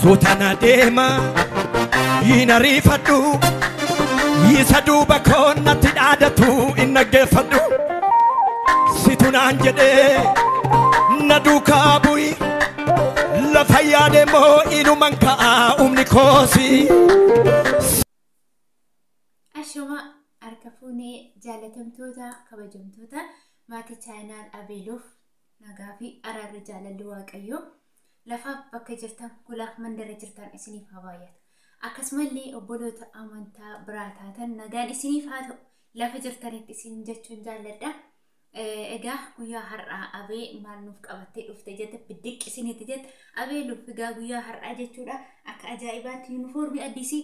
Suutana deema hin ariifadhu, isa duuba koo natti dhaadatu hin dhaggeeffadhu. Situ naan jedhee na duukaa bu'i, lafa yaade moo inuman ka'a humni koosi. Ashuma harka fuunee, jaalatamtoota, kabajamtoota maatii channel Abeeloof, nagaa fi araarri jaalalli Waaqayyoo lafaaf bakka jirtan gulaaf mandara jirtan isiniif haa baay'atu. Akkasumallee obboloota amantaa biraa taatan nagaan isiniif haa ta'u lafa jirtanitti isin jechuun jaalladha. Egaa guyyaa har'aa Abee maal nuuf qabattee dhufte jette biddiq isinitti jette Abeeluuf. Egaa guyyaa har'aa jechuudha, akka ajaa'ibaatti yuunifoormii addisii,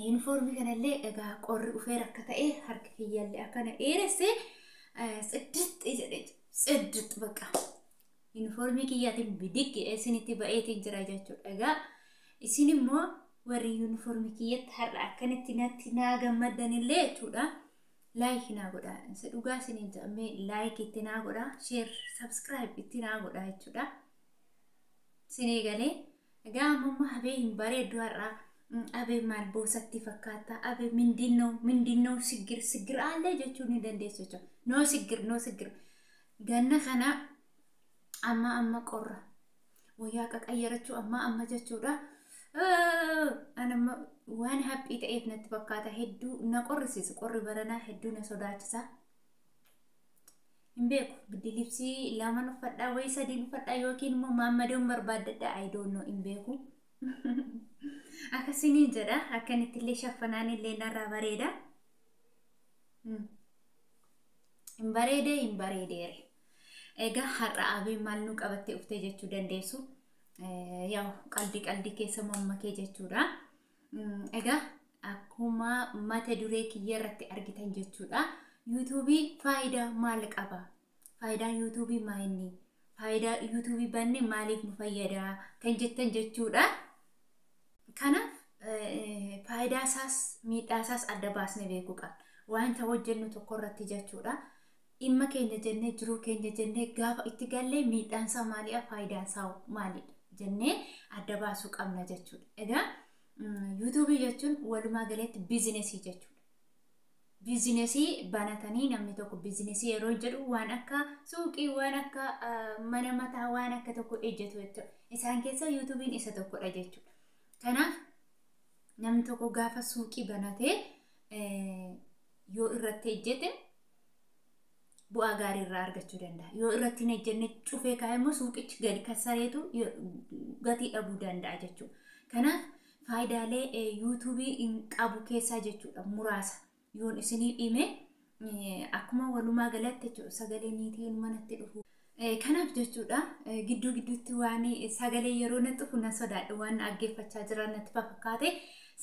yuunifoormii kanallee egaa qorri dhufeera akka ta'e harka kiyyallee akkana dheeresse tsiddixi jedhe, tsiddix bakka yuunifoormii kiyyaatiin bidiq isinitti ba'eetiin jira jechuudha. Egaa isin immoo warri yuunifoormii kiyyatti har'a akkanatti natti naa gammaddanillee jechuudha. Like naa godha. Isa dhugaa isiniin jedhamee like itti naa godha. Share, subscribe itti naa godha jechuudha. Isinii galee egaa amma Abee hin bareeddu har'a. Abee maal boosatti fakkaata? Abee mindinnoo mindinnoo siggir siggir aallee jechuu ni dandeessu jechuudha. No siggir, no siggir. Ganna kana amma amma qorra. Wayyaa qaqayyarachuu amma amma jechuudha. Anamma waan haphii ta'eef natti fakkaata, hedduu na qorrisiisa. Qorri baranaa hedduu na sodaachisa. Hin beeku, biddi laman uffadhaa wayii sadiin uffadhaa yookiin immoo maammadoon barbaaddadha, I don't know, hin beeku. Akkasiniin jedha, akkanitti illee shaffanaan illee narraa bareeda. Hin bareedee, hin bareedeere. Egaa har'a Abee maal nu qabattee dhuftee jechuu dandeessu. Yaa'u qalbii qalbii keessa mammakee jechuudha. Egaa akkuma mata duree kiyya irratti argitan jechuudha. Yuutuubii faayidaa maal qaba? Faayidaan yuutuubii maa inni? Faayidaa yuutuubii banne maaliif nu fayyada kan jettan jechuudha. Kanaaf faayidaa isaas miidhaa isaas adda baasnee beekuu qabna. Wanta hojjennu tokko irratti jechuudha. Dhimma keenya jennee, jiruu keenya jennee gaafa itti gallee, miidhaan isaa maalidha, faayidaan isaa maalidha jennee adda baasuu qabna jechuudha. Egaa yuutuubii jechuun walumaa galatti biizinesii jechuudha. Biizinesii banatanii namni tokko, biizinesii yeroo jedhu waan akka suuqii, waan akka mana mataa, waan akka tokko ejjetu jechuudha. Isaan keessaa yuutuubiin isa tokkodha jechuudha. Kanaaf namni tokko gaafa suuqii banatee yoo irratti ejjete bu'aa gaarii irraa argachuu danda'a. Yoo irratti hin ejjenne, cufee kaa'e immoo, suuqichi gadi kassareetu gatii dhabuu danda'a jechuudha. Kanaaf faayidaalee yuutuubii hin qabu keessaa jechuudha muraasa yoon isinii hime, akkuma walumaa galatti jechuudha, sagalee niitiin manatti dhufu. Kanaaf jechuudha gidduu gidduutti waan sagalee yeroo natti dhufu na sodaadhe, waan dhaggeeffachaa jiran natti fakkaate,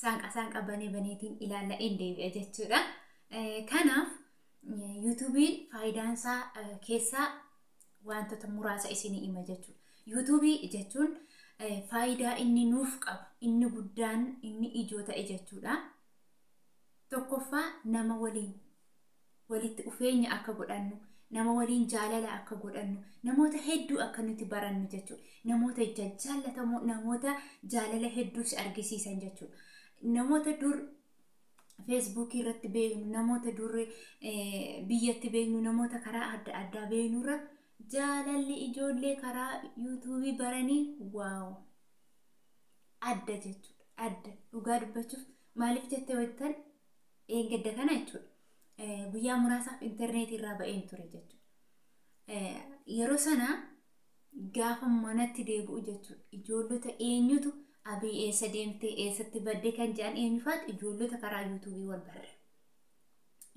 saanqa saanqa banee baneetiin ilaalla, hin deebi'a jechuudha. Kanaaf yuutuubiin faayidaan isaa keessaa wantoota muraasa isinii hima jechuudha. Yuutuubii jechuun faayidaa inni nuuf qabu inni guddaan, inni ijoo ta'e jechuudha. Tokkoffaa, nama waliin walitti dhufeenya akka godhannu, nama waliin jaalala akka godhannu, namoota hedduu akka nuti barannu jechuudha. Namoota jajjaallatamoo, namoota jaalala hedduu si argisiisan jechuudha. Namoota dur feesbuukii irratti beeknu, namoota dur biyyatti beeknu, namoota karaa adda addaa beeknurra jaalalli ijoollee karaa yuutuubii baranii wow, adda jechuudha. Adda, dhugaa dubbachuuf. Maaliif jettee hojjetan eeggadda kana jechuudha. Guyyaa muraasaaf intarneetii irraa ba'een ture jechuudha. Yeroo sana gaafa manatti deebi'u jechuudha. Ijoollota eenyutu "Abii, eessa deemtee, eessatti baddee?" kan jedhan eenyufaatu? Ijoollota karaa yuutuubii wal barre.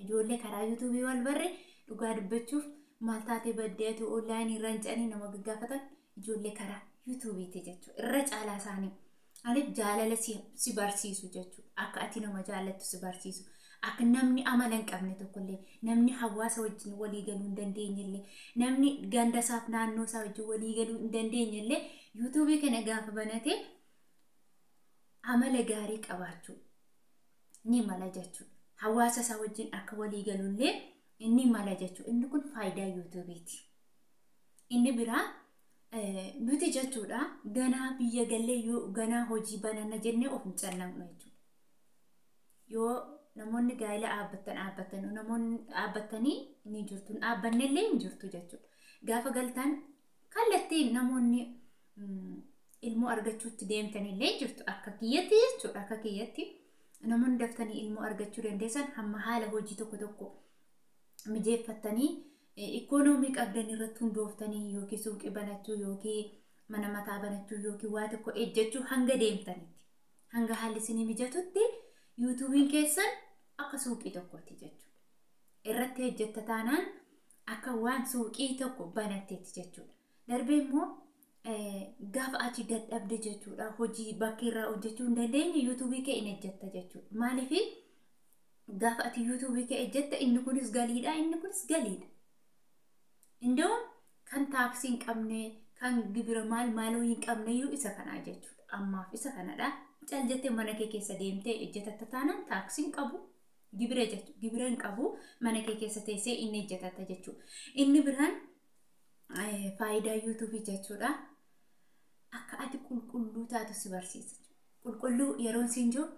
Ijoollee karaa yuutuubii wal barre, dhugaa dubbachuuf, "Maal taatee baddee ati onlaayinii irra?" jedhanii nama gaggaafatan ijoollee karaa yuutuubiiti jechuudha. Irra caalaa isaanii. Maaliif? Jaalala si barsiisu jechuudha. Akka ati nama jaallattu si barsiisu. Akka namni amala hin qabne tokkollee, namni hawaasa wajjin walii galuu hin dandeenyellee, namni ganda isaaf naannoo isaa wajjin walii galuu hin dandeenyellee, yuutuubii kana gaafa banate amala gaarii qabaachuu ni mala jechuudha. Hawaasa isaa wajjin akka walii galullee ni mala jechuudha. Inni kun faayidaa yuutuubiiti. Inni biraa Nuti jechuudha ganaa biyya gallee yoo ganaa hojii bananna jennee of hin cannaqnu jechuudha. Yoo namoonni gaa'ela dhaabbattan dhaabbattan, namoonni dhaabbattanii ni jirtu, dhaabbannellee hin jirtu jechuudha. Gaafa galtan kallattiin namoonni ilmoo argachuutti deemtanillee jirtu akka kiyyatti jechuudha. Akka kiyyatti namoonni daftanii ilmoo argachuu dandeessan hamma haala hojii tokko tokko mijeeffattanii ikoonoomii qabdan irratti hundooftanii yookiin suuqii banachuu yookiin mana mataa banachuu yookiin waa tokko ejjechuu hanga deemtanitti, hanga haalli isinii mijatutti, yuutuubiin keessan akka suuqii tokkooti jechuudha. Irratti hojjetta taanaan akka waan suuqii tokko banatteetti jechuudha. Darbee immoo gaafa ati dadhabde jechuudha, hojii bakka irraa hojjechuu hin dandeenye, yuutuubii kee hin hojjetta jechuudha. Maaliif? Gaafa ati yuutuubii kee hojjette inni kunis galiidha, inni kunis galiidha. Indoo kan taaksii hin qabne, kan gibira maal maaloo hin qabne iyyuu isa kanaa jechuudha. Ammaaf isa kanadha. Cal jettee mana kee keessa deemtee hojjetatta taanaan taaksii hin qabu. Gibira jechuudha. Gibira hin qabu, mana kee keessa teessee inni hojjetatta jechuudha. Inni biraan faayidaa yuutuubii jechuudha. Akka ati qulqulluu taatu si barsiisa. Qulqulluu yeroon siin jiru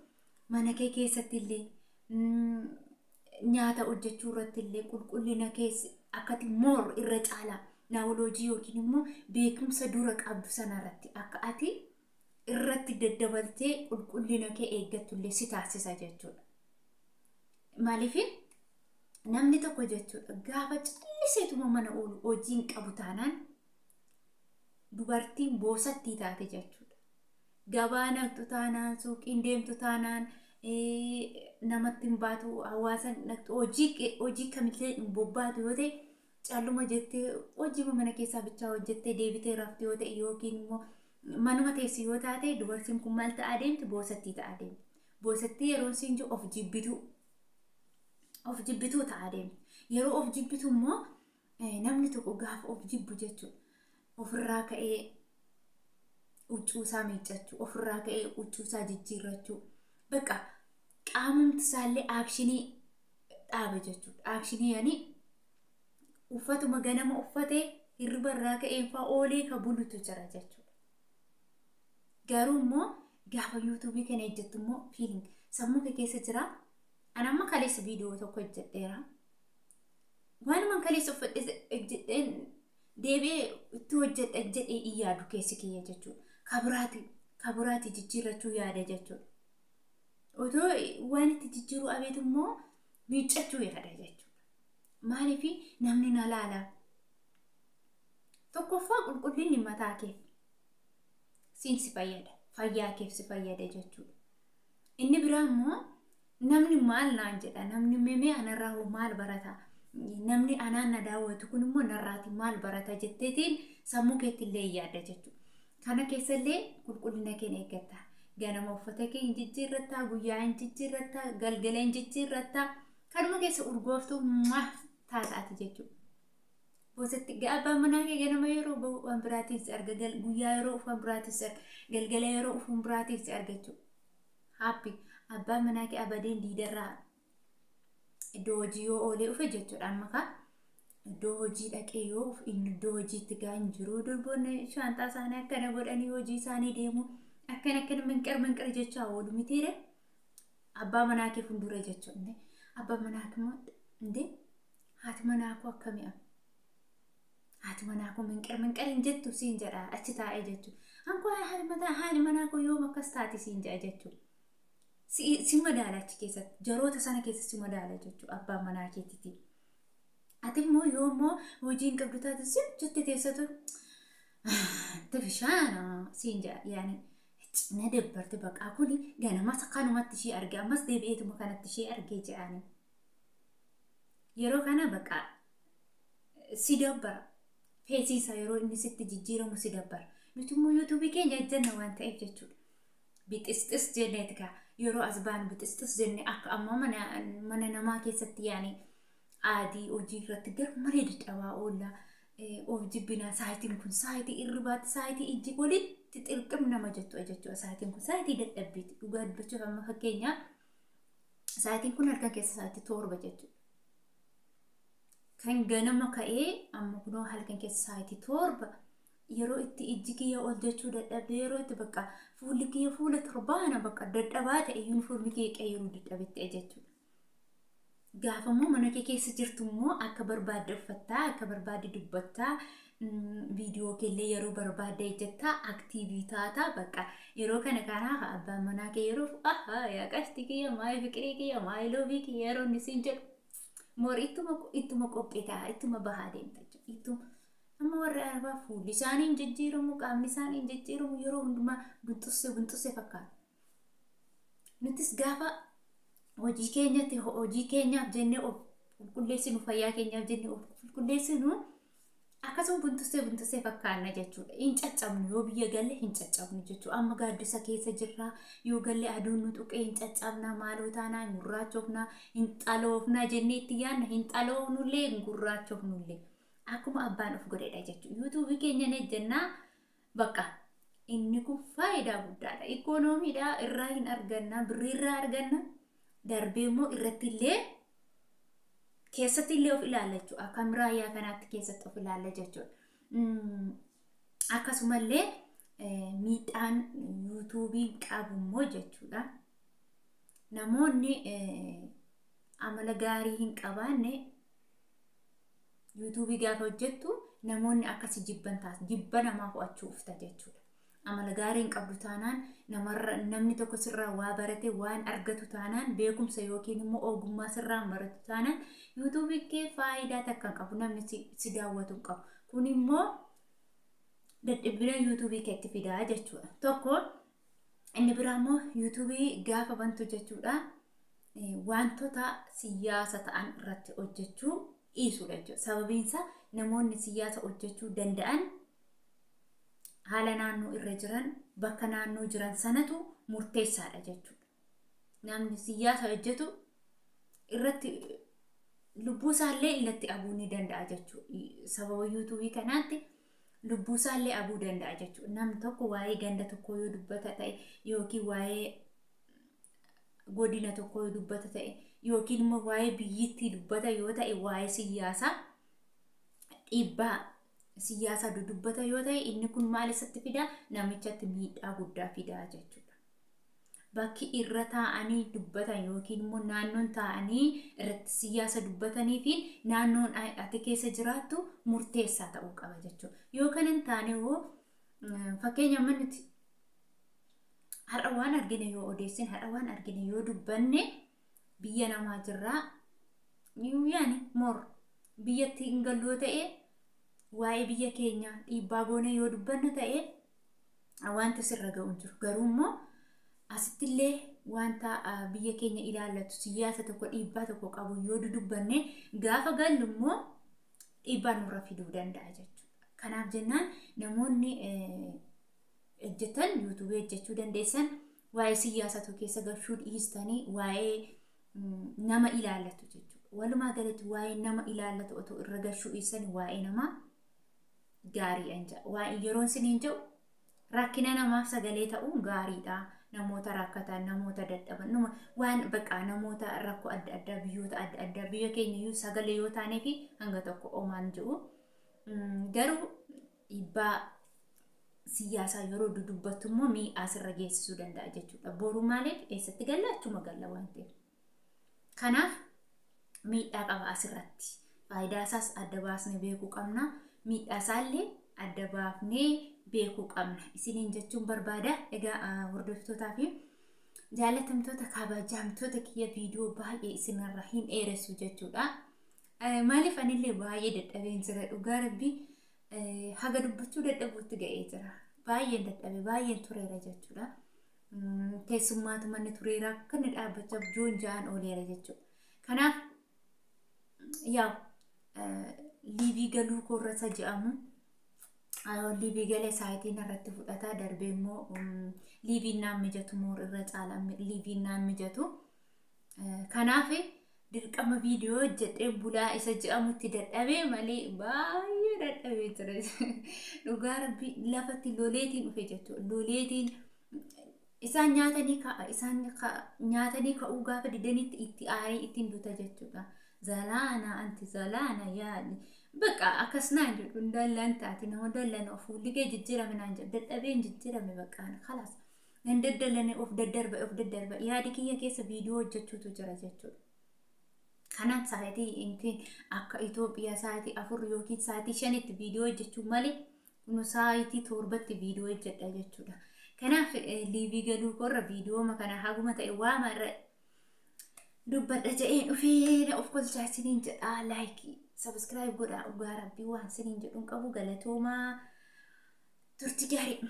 mana kee keessatti illee, nyaata hojjechuu irratti illee, qulqullina keessa akkati moor irra caalaa naawoloojii yookiin immoo beekumsa dura qabdu sanarratti akka ati irratti daddabaltee qulqullina kee eeggattu illee si taasisa jechuudha. Maaliif? Namni tokko jechuudha gaafa calliseetuma mana oolu, hojii hin qabu taanaan, dubartiin boosattii taate jechuudha. Gabaa naqxu taanaan, suuqiin deemtu taanaan, namatti hin baatu, hawaasa naqxu, hojii kamillee hin bobbaatu yoo ta'e, calluma jettee hojii mana keessaa bichaa hojjettee deebitee rafte yoo ta'e, yookiin immoo manuma teessi yoo taate, dubartiin kun maal ta'aa deemti? Boosattii ta'aa deemti. Boosattii yeroo isiin jiru of jibbituu, of jibbituu ta'aa deemti. Yeroo of jibbitu immoo, namni tokko gaafa of jibbu jechuudha, ofirraa ka'ee huccuu isaa miiccachuu, ofirraa ka'ee huccuu isaa jijjiirrachuu, bakka qaamumti isaallee aakshinii dhaaba jechuudha. Aakshinii yani uffatuma ganama uffatee hirriba irraa ka'ee fa'aa oolee ka bulutu jira jechuudha. Garuu immoo gaafa yuutuubii kana hojjettu immoo feeling sammuu kee keessa jira. Ani amma kaleessa viidiyoo tokko hojjedheera. Waanuma kaleessa uffadhe hojjedheen deebi'ee itti hojjedha jedhee in yaadu keessi kiyya jechuudha. Kabiraati jijjiirrachuu yaada jechuudha. Otoo waan itti jijjiiruu abeetu immoo miiccachuu yaada jechuudha. Maaliif? Namni na laala. Tokkoffaa qulqullinni mataa keef siin si fayyada. Fayyaa keef si fayyada jechuudha. Inni biraa immoo namni maal naan jedha, namni memee anarraa hoo maal barata, namni anaan na daawwatu kun immoo narraati maal barata jetteetiin sammuu keetti illee yaadda jechuudha. Kana keessallee qulqullina kee eeggatta. Ganama uffata kee hin jijjiirrattaa, guyyaa hin jijjiirrattaa, galgala hin jijjiirrattaa. Kanuma keessa urgooftuu taataati jechuudha. Boosatti abbaan manaa kee ganama yeroo bahu waan biraatiin si arga, guyyaa yeroo waan biraatiin si arga, galgala yeroo waan biraatiin si arga jechuudha. Happy abbaan manaa kee abadeen diidarraa iddoo hojii yoo oolee dhufe jechuudha, amma kaa iddoo hojii dhaqee yoo inni iddoo hojiitti gaa hin jiru, durboonni shaanxaa isaanii akkana godhanii hojii isaanii deemu, akkana akkana minqir minqir jechaa oolu mitiire abbaa manaa kee fuuldura jechuudha. Abbaa manaa kee immoo, "Indee, haati manaa koo akkamii, haati manaa koo minqir minqir hin jettu?" siin jedha achi taa'ee jechuudha. "Hankoo haati manaa koo yoom akkas taati?" siin jedha jechuudha. Si madaala achi keessatti, jaroota sana keessa si madaala jechuudha abbaa manaa keetiiti. Ati immoo yoo immoo hojii hin qabdu taate, si jettee teessatu tafishaana siin jedha, yaani na dabbarte, baqaa kuni ganamas akkanumatti ishee arge, ammas deebi'eetuma kanatti ishee argee jedhani. Yeroo kana baqaa si dabbara. Feesiisa yeroo inni sitti jijjiiramu si dabbara. Nuti immoo yuutuubii keenya hojjenna waan ta'eef jechuudha. Bixisxis jenneeti kaa yeroo as baanu bixisxis jenne, akka ammoo mana namaa keessatti yaani aadii hojii irratti gar malee dadhabaa oolla, of jibbinaa. Saayitiin kun saayitii irribaatti, saayitii ijji walitti xirqim nama jettu jechuudha. Saayitiin kun saayitii dadhabbiiti dhugaa dubbachuuf. Amma fakkeenyaaf saayitiin kun halkan keessa saayitii 7 jechuudha. Kan ganama ka'ee amma kunoo halkan keessa saayitii 7 Yeroo itti ijji kiyya ol jechuu dadhabde, yeroo itti bakka fuulli kiyya fuula torbaana bakka dadhabaa ta'e, yuunifoormii kiyya qeyyiruu dadhabetti jechuudha. Gaafa immoo mana kee keessa jirtu immoo akka barbaadde uffattaa, akka barbaadde dubbattaa, viidiyoo keellee yeroo barbaadde hojjettaa, active taataa. Bakka yeroo kana kanaaf abbaan manaa kee yeroo "Ahaa, yaa qashti kiyya, my fiqirii kiyya, my love kiyya" yeroo inni siin jedhu moor ittuma qophii ta'a, ittuma bahaa deemta jechuudha. Ittuma amma warri Arabaa fuulli isaanii hin jijjiiramu, qaamni isaanii hin jijjiiramu, yeroo hundumaa bunxusse bunxusse fakkaata. Nutis gaafa hojii keenyatti, hojii keenyaaf jennee of qulqulleessinu, fayyaa keenyaaf jennee of qulqulleessinu, akkasuma buntussee buntussee fakkaanna jechuudha. Hin caccabnu, yoo biyya galle hin caccabnu jechuudha. Amma gaaddisa keessa jirra, yoo galle aduun nu tuqee hin caccabna, maaloo taanaa, hin gurraachofna, hin xaloofna jennee itti yaadna, hin xaloofnullee hin gurraachofnullee. Akkuma abbaan of godhedha jechuudha. Yuutuubii keenya ni jennaa, bakka inni kun faayidaa guddaadha. Ikoonomiidha irraa hin arganna, birrii irraa arganna. Darbee immoo irratti illee, keessatti illee of ilaalla jechuudha. Akka miraayyaa kanaatti keessatti of ilaalla jechuudha. Akkasumallee miidhaan yuutuubiin qabu immoo jechuudha. Namoonni amala gaarii hin qabaanne, yuutuubii gaafa hojjettu namoonni akkasi jibban taas jibba namaa fo'achuu ufta jechuudha. Amala gaarii hin qabdu taanaan, namarra namni tokko sirraa waa barate waan argatu taanaan, beekumsa yookiin immoo ogummaa sirraa baratu taanaan, yuutuubii kee faayidaa takka hin qabu, namni si daawwatu hin qabu. Kun immoo dadhabbina yuutuubii keetti fidaa jechuudha. Tokko inni biraa immoo yuutuubii gaafa bantu jechuudha. Wantoota siyaasa ta'an irratti hojjechuu dhiisuudha jechuudha. Sababiin isaa namoonni siyaasa hojjechuu danda'an haala naannoo irra jiran, bakka naannoo jiran sanatu murteessaadha jechuudha. Namni siyaasa hojjetu irratti lubbuu isaallee illatti abuu ni danda'a jechuudha. Sababa yuutuubii kanaatti lubbuu isaallee abuu danda'a jechuudha. Namni tokko waa'ee ganda tokkoo yoo dubbata ta'e, yookiin waa'ee godina tokkoo yoo dubbata ta'e, yookiin immoo waa'ee biyyittii dubbata yoo ta'e, waa'ee siyaasaa, dhiibbaa siyaasaa dudubbata yoo ta'e, inni kun maal isatti fida? Namichatti miidhaa guddaa fidaa jechuudha. Bakki irra taa'anii dubbatan yookiin immoo naannoon taa'anii irratti siyaasa dubbatanii fi naannoon ati keessa jiraattu murteessaa ta'uu qaba jechuudha. Yoo kana hin taane hoo, fakkeenya amma nuti har'a waan argine yoo odeessine, har'a waan argine yoo dubbanne, biyya namaa jirraa, yaani moor biyyatti hin gallu yoo ta'e, waa'ee biyya keenya dhiibbaa goone yoo dubbanna ta'e, wanta sirra ga'u hin jiru. Garuu immoo asittillee wanta biyya keenya ilaallatu, siyaasa tokko dhiibbaa tokko qabu yoo dudubbanne, gaafa gallu immoo dhiibbaa nurra fiduu danda'a jechuudha. Kanaaf jennaan namoonni hojjetan, yuutuubii hojjechuu dandeessan, waa'ee siyaasatu keessa galchuu dhiistanii waa'ee nama ilaallatu jechuudha. Walumaa galatti waa'ee nama ilaallatu otoo irra galchuu dhiistanii waa'ee namaa gaarii jedha. Waa'ee yeroon isiniin jedhu, rakkina namaaf sagalee ta'uun gaariidha. Namoota rakkatan, namoota dadhaban, nama waan bakka namoota rakkoo adda addaa, biyyoota adda addaa, biyya keenya iyyuu sagalee yoo taanee fi hanga tokko omaan jiru. Garuu dhiibbaa siyaasaa yeroo dudubbattu immoo miidhaa sirra geessisuu danda'a jechuudha. Boru maaliif eessatti galla? Achuma galla waan ta'eef. Kanaaf miidhaa qaba asirratti. Faayidaa isaas adda baasnee beekuu qabna. Miidhaa isaallee adda baafnee beekuu qabna. Isiniin jechuun barbaada. Egaa hordoftootaa fi jaalatamtoota, kabajamtoota kiyya, viidiyoo baay'ee isinirra hin dheeressu jechuudha. Maaliif anillee baay'ee dadhabeen jira, dhugaa rabbii haga dubbachuu dadhabuutti ga'ee jira. Baay'een dadhabe, baay'een tureera jechuudha. Keessummaatu manni tureera, akka inni dhaabbachaa joon ja'an ooleera jechuudha. Kanaaf yaa live galuu koorra isa jedhamu, live galee saayitiin irratti fudhata, darbee immoo liiviin naan mijatu, moor irra caala liiviin naan mijatu. Kanaaf dirqama viidiyoo hojjedhee bulaa isa jedhamutti dadhabee malee baay'ee dadhabee jira. Dhugaa rabbii lafatti loleetiin dhufe jechuudha. Loleetiin isaan nyaatanii ka'a, isaan nyaatanii ka'uu gaafa didanitti itti aarii ittiin duta jechuudha. Zalaana anti zalaana yaadi Bakka akkas naan jedhu, dallan taate nama dallan of fuulli kee jijjiirame naan jedhu. Dadhabeen jijjiirame, bakka kalaas. Nan daddalane, of daddarba, of daddarba, yaadi kiyya keessa viidiyoo hojjechuutu jira jechuudha. Kanaan sa'aatii intiin akka Itoophiyaa sa'aatii 4 yookiin sa'aatii 5tti viidiyoo hojjechuu malee, kun sa'aatii 7tti viidiyoo hojjedha jechuudha. Kanaaf liivii galuu korra viidiyoo kana haguma ta'e waama irra dubbadha jedheen dhufee of kolchaa isiniin jedha. Laayikii, sabiskiraayib godhaa. Dhugaa rabbii waan isiniin jedhuun qabu. Galatoomaa, turti gaarii.